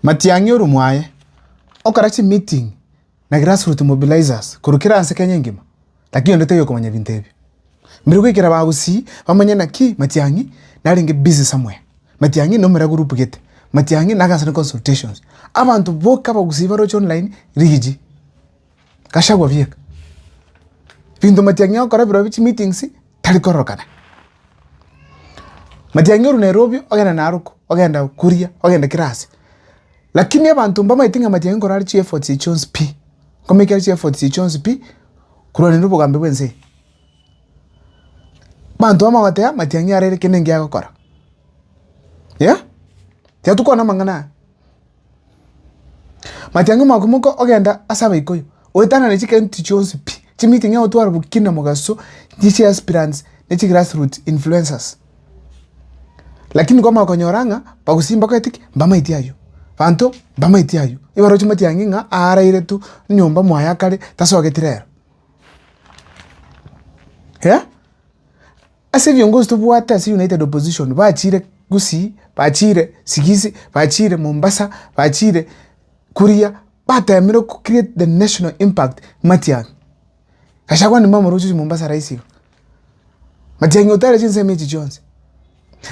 Matiang'i orwe mwaye, okora chimeeting na grassroot mobilizers korwa kera ase Kenya engima, lakini onde taiyo okomanya ebinto ebio. Mbere goikera bagusii bamanye naki Matiang'i narenge busy somewhere, Matiang'i nomera group gete, Matiang'i nagasane consultations. Abanto boka abagusii baroche online rigiji, Gachagua bieka. Binto Matiang'i agokora birobio chimeetings tari kororokana. Matiang'i orwa Nairobi ogenda Narok, ogenda Kuria, ogenda kera ase. Lakini abanto mbamaete ng'a Matiang'i nkoro are chiefforts echi chionsi pi, nkomekere chiefforts echi chionsi pi, korwanera obogambi bwa ense eye. Abanto bamanya goteba Matiang'i arere kende nki agokora, yeah? Tiga tokwane amang'ana aya. Matiang'i omoakomoka ogenda ase abaikoyo, oetanane chikenti chionsi pi, chimeeting agotwara bokina mogaso, ne chiaspirants, ne chigrassroots influencers. Lakini kwamanya konyora ng'a bagusii mbakoreti ki? Mbamaeti aywo, banto mbamaeti aywo, ibaroche matiang'i ng'a aaraire tu nyomba mwaye akare tasogeti rero eh. Ase ebiongozi tobwate ase United Opposition bachire Gusii, bachire Sigisi, bachire Mombasa, bachire Kuria, batemire ko create the national impact Matiang'i. Gachagua nimamoroche ochi Mombasa rahisi igo. Matiang'i otare chinsemo echi chionsi,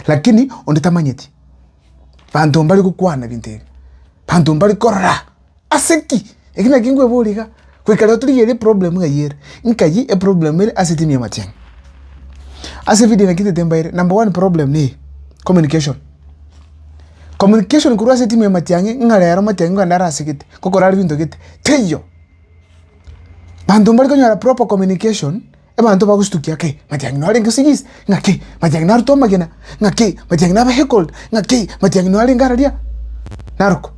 lakini onde tamanyeti, banto mbari gokwana ebinto ebi, banto mbari korora. Ase ki? Eki nakio nkweboria iga, goika rero torigererie eproblem ng'ai ere, nkai eproblem ere ase etimu ya Matiang'i. Ase evideo naki ntete mbaire, number one problem neye, communication. Communication korwa ase etimu ya Matiang'i ng'a rero Matiang'i nkogenda are ase gete, ngokora are binto gete, teiyo. Banto mbari konyora proper communication, abanto bagostukia ki, Matiang'i narenge sigisi, ng'aki Matiang'i narute amagena, ng'aki Matiang'i nabe heckled, ng'aki Matiang'i narenge araria, narokwo.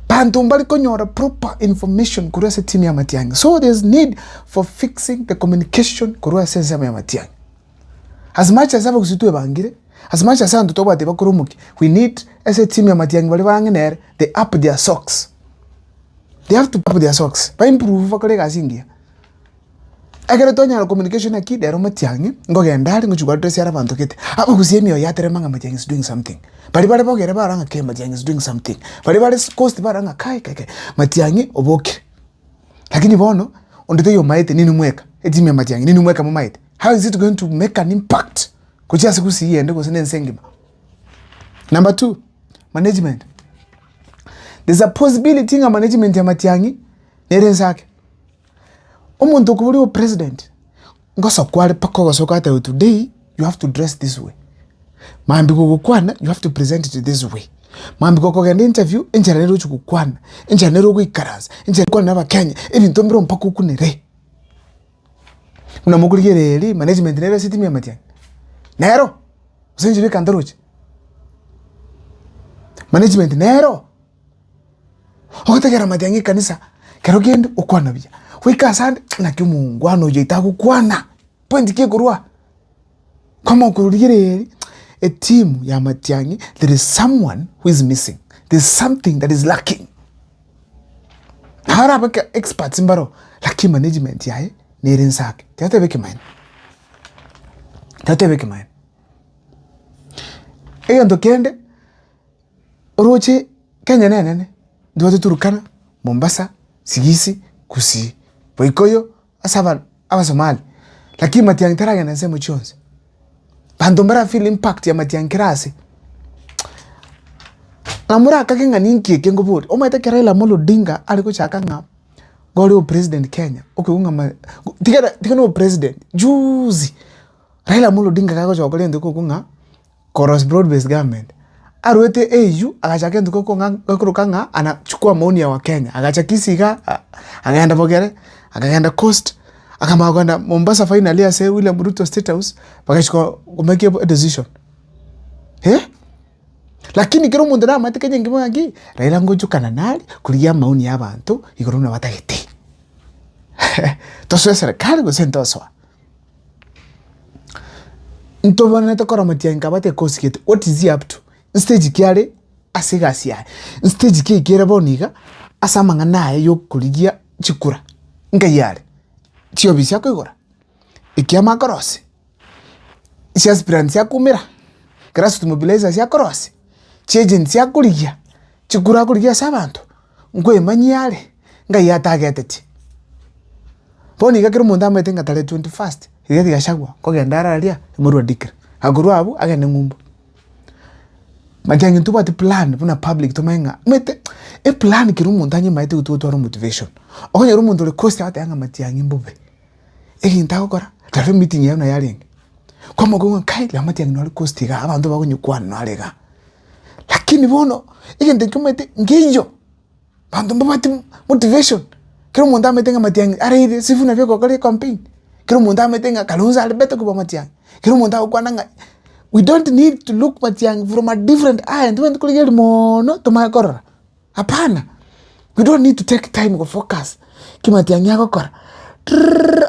Banto mbari konyora proper information korwa ase team ya Matiang'i so there is need for fixing the communication korwa ase ensemo ya Matiang'i. As much as abagusii twebangire, as much as abanto tobwate bakore omokia, we need ase team ya Matiang'i baria bare ang'e nere they up their socks, they have to up their socks, ba improve bakore egasi engiya. Ekero twanyora communication naki rero Matiang'i, nkogenda are ngochia koaddress are abanto gete, abagusie emioyo yaterema ng'a Matiang'i is doing something. Baria bare bogere barora ng'a kei Matiang'i is doing something. Baria bare coast barora ng'a kai kai kai Matiang'i obokire. Lakini bono, onde taiyo omaete ninwe mweka, etimu ya Matiang'i ninwe mweka momaete. How is it going to make an impact gochia ase gusii ende gose na ense engima? Number two, management. There's a possibility ng'a management ya Matiang'i nere ense ake. Omonto okoboria obopresident, ngosokwa are mpaka ogosoka atebe today you have to dress this way, mambia gogokwana you have to present it this way, mambia gokogenda interview enchera nere ochi gokwana, enchera nere ogoikaransa, enchera okwana na abakenya, ebinto mbire mpaka okunere. Buna mokorigereria management nere ase etimu ya Matiang'i, nero, gose inche beka ntoroche, management nero. Ogotegerera amatiang'i ekanisa, kero kende okwana buya, goika ase ande naki omongwana oyo oito agokwana, point ki ekorwa? Kwamanya kororigereria etimu ya amatiang'i there is someone who is missing, there is something that is lacking. Nabo orabeke experts mbaro, lakini management yaye nere inse ake, tiga totebe ekemanyererio, tiga totebe ekemanyererio. Egento kende. Oroche Kenya nenene, ntobwate Turkana, Mombasa, Sigisi, Gusii, Boikoyo, ase aba Abasomali, lakini Matiang'i taragenda ensemo chionsi. Banto mbara feel impact ya Matiang'i kera ase. Na morakage ng'a ninki eke nkoboria, omanyete ekero Raila Amolo Odinga are gochaka ng'a ngore obopresident Kenya, okoigwa ng'a ma tiga tiga na obopresident, juzi Raila Amolo Odinga kagocha gokora egento gekogwa ng'a. Korwa ase broad based government, arwete AU agachaka egento gekong'a gekoroka ng'a anachukua maoni ya wakenya, agacha Kisii igaa, akagenda Bogere, akagenda Coast, akamanya kogenda Mombasa finally ase William Ruto state house, bagachia ko komake edecision eh. Lakini kera omonto namanyete Kenya engima ng'a ki, Raila ngochokana nare korigia amaoni ya abanto igoro buna batagete. Tosoe serikali gose ntosoa. Ntobwenerete korora Matiang'i kabwate ekosi gete, what is he up to? Nstage ki are ase egasi yaye? Nstage ki aikere bono iga ase amang'ana aye ya okorigia chikura? Nkai are? Chiofisi akoigora? Ekiama akorosia? Chiaspirants akoumera? Grassroot mobilizers akorosia? Chiagents akorigia? Chikura akorigia ase abanto, nkoemanyia are, ngai atagetetie. Bono iga kera omonto amaete ng'a tarehe 21st, Rigathi Gachagua nkogenda are aria, emorua declare. Akorwa abwo, agende ng'umbu. Matiang'i ntobwati plan buna public tomanye ng'a omanyete eplan kera omonto anyemaete gotu gotwara omotivation. Okonyora omonto ore coast agoteba ng'a matiang'i mbobe, egento agokora, rero emeeting yaye buna yarenge, kwamanya ng'a kai riria matiang'i nore coast igaa abanto bakonyekwana nare igaa. Lakini bono, egento ekio omanyete nkeiyo. Abanto mbabwati motivation, kera omonto amaete ng'a matiang'i areire sifuna bia ogokora ecampaign, kera omonto amaete ng'a Kalonzo are better kobua matiang'i, kera omonto agokwana ng'a we don't need to look matiang'i from a different eye ntobwenereti korigereria moono tomanye korora, hapana, we don't need to take time go focus ki matiang'i agokora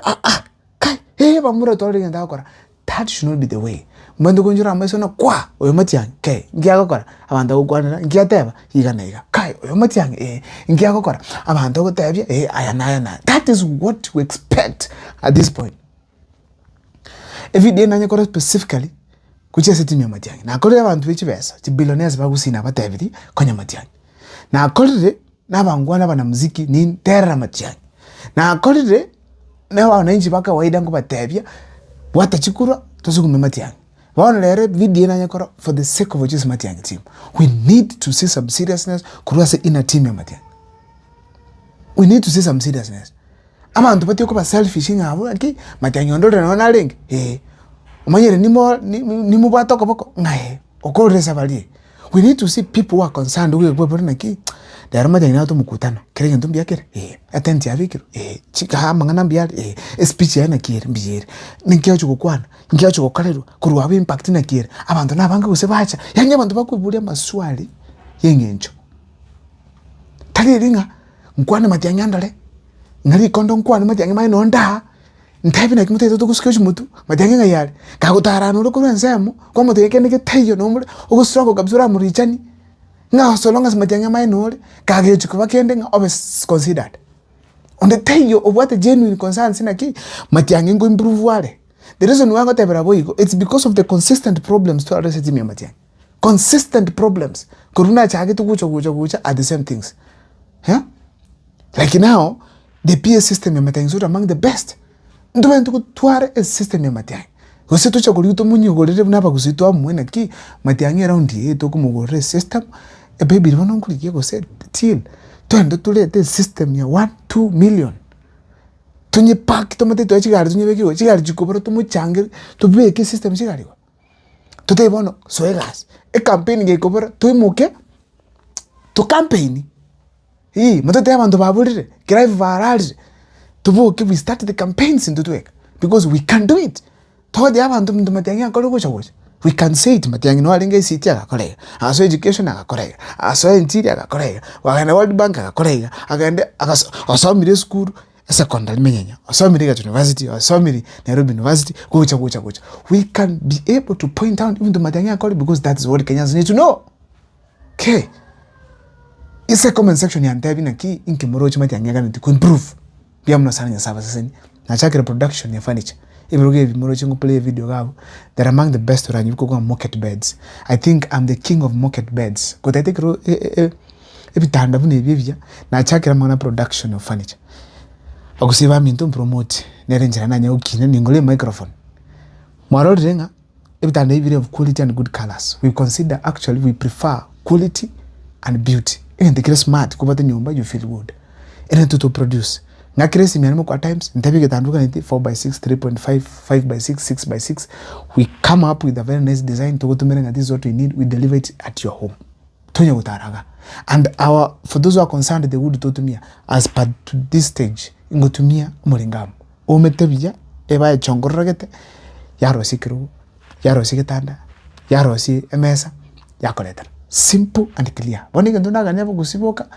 aa. Kai, eh bamura twarora egento agokora, that should not be the way. Mbwente koinchora amaiso na kwaa, oyo matiang'i kai, nki agokora? Abanto agokwanera, nki ateba? Iga na iga, kai oyo matiang'i eh, nki agokora? Abanto agotebia eh aya na aya na aya. That is what we expect at this point. Evideo eye nanyekore specifically gochia ase etimu ya matiang'i, nakorire abanto be chibesa, chibillionaires ba gusii nabatebirie konya matiang'i. Nakorire na abangwana abanamuziki ninterera matiang'i, nakorire. Na abananchi ba kawaida nkobatebia, bwata chikura tosugume matiang'i. Bono rero evideo eye nanyekora for the sake of ochise matiang'i team. We need to see some seriousness korwa ase inner team ya matiang'i. We need to see some seriousness. Abanto batige koba selfish ng'a abwo naki, matiang'i onde ore nonye narenge eh, omanyire nimo nimobwate okoboko ng'a eh, okorire esabari eye. We need to see people who are concerned okoigwa bare naki, rero matiang'i nabwate omokutano, kera egento mbuya kere eh, etent yabekirwe eh, chika amang'ana mbuya are eh, espeech yaye naki ere mbuya ere, ninki agochi gokwana, ninki agochi gokorerwa, korwa abwo impact naki ere, abanto nabange gose bacha, yaani abanto bakoiboria amaswali ya eng'encho. Tari eri ng'a nkwane matiang'i andore, ng'a rikondo nkwane matiang'i manye nonye ndaa. Ntebi naki motagete togosukia chimotwe, matiang'i ng'ai are? Kagotarana ore korwa ensemo, kwamotebia kende getaiyo nomore ogostruggle kabisa oramorichanie, ng'a so long as matiang'i amaene ore, kagechi koba kende ng'a obe considered. Onde taiyo obwate genuine concerns naki, matiang'i nko improve are. The reason why ngotebera boigo, it's because of the consistent problems twarora ase etimu ya matiang'i, consistent problems, korwa nachagete gocha gocha gocha are the same things eh. Like now, the PA system ya Matiang'i is not among the best. Ntobwenerete gotwara esystem ya Matiang'i, gose toche korigia tomonyigorere buna abagusii twamue naki Matiang'i eround eye tokomogorera esystem, ebible bono nkorigia gose till, togende torete esystem ya one, two million, tonyepack tomate toe chigari tonyebeke igoro, chigari chikobora tomochangere tobeke esystem chigari igoro. Totebe bono soa egasi, ecampaign gekobora toimoke tocampaign. Eeh motete abanto baborire, kera bararire, toboke we start the campaigns intwe tweka because we can do it. Togotebia abanto monto matiang'i akore gocha gocha, we can say it matiang'i noo arenge ICT agakora iga, agasoa education agakora iga, agasoa interior agakora iga, akagenda world bank agakora iga, akagenda agaso osomire esukuru esecondary menyenya, osomire Egerton University, osomire Nairobi University, gocha gocha gocha. We can be able to point out ebinto matiang'i akore because that is what Kenyans need to know. Kei! Ase comment section yantebi naki inki moroche matiang'i aganeti ko improve. Mbuya mono sana Nyasaye abasesenie. Nachakire production ya furniture. Ebirogo ebi moroche ngo play video iga abwo, they're among the best oranyore kogwa mocket beds. I think I'm the king of mocket beds. Gotagete ekero ebitanda buna ebi ebiya, nachakire amang'ana production of furniture. Bagusii baminto mpromote, nere enchera nanye gokina ningore emicrophone. Mwarorire ng'a. Ebitanda ebi bire of quality and good colours, we consider actually we prefer quality and beauty, egento kere smart kobwate nyomba you feel good, ere intwe to produce, ng'akere esimi yane mokwa times, ntebi egetanda oganeti four by six, 3.5, five by six, six by six, we come up with a very nice design togotomera ng'a this is what we need, we deliver it at your home, tonya gotara igaa. And our for those who are concerned the wood totumia as per to this stage, ngotumia omoringamu. Omete buya, eba echongororogete, yarosia ekerogo, yarosia egetanda, yarosia emesa, yakoretera. Simple and clear. Bono egento ndaganie abagusii boka,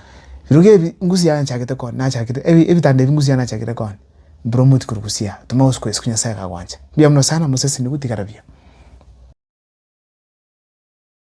birogo ebi ngusia nachagete koonia, nachagete ebi ebitanda ebi ngusia nachagete koonia, mpromote korwa gusii aa, toma gose koesiko Nyasaye akagwancha. Mbuya mono sana moseseniwe tigara buya.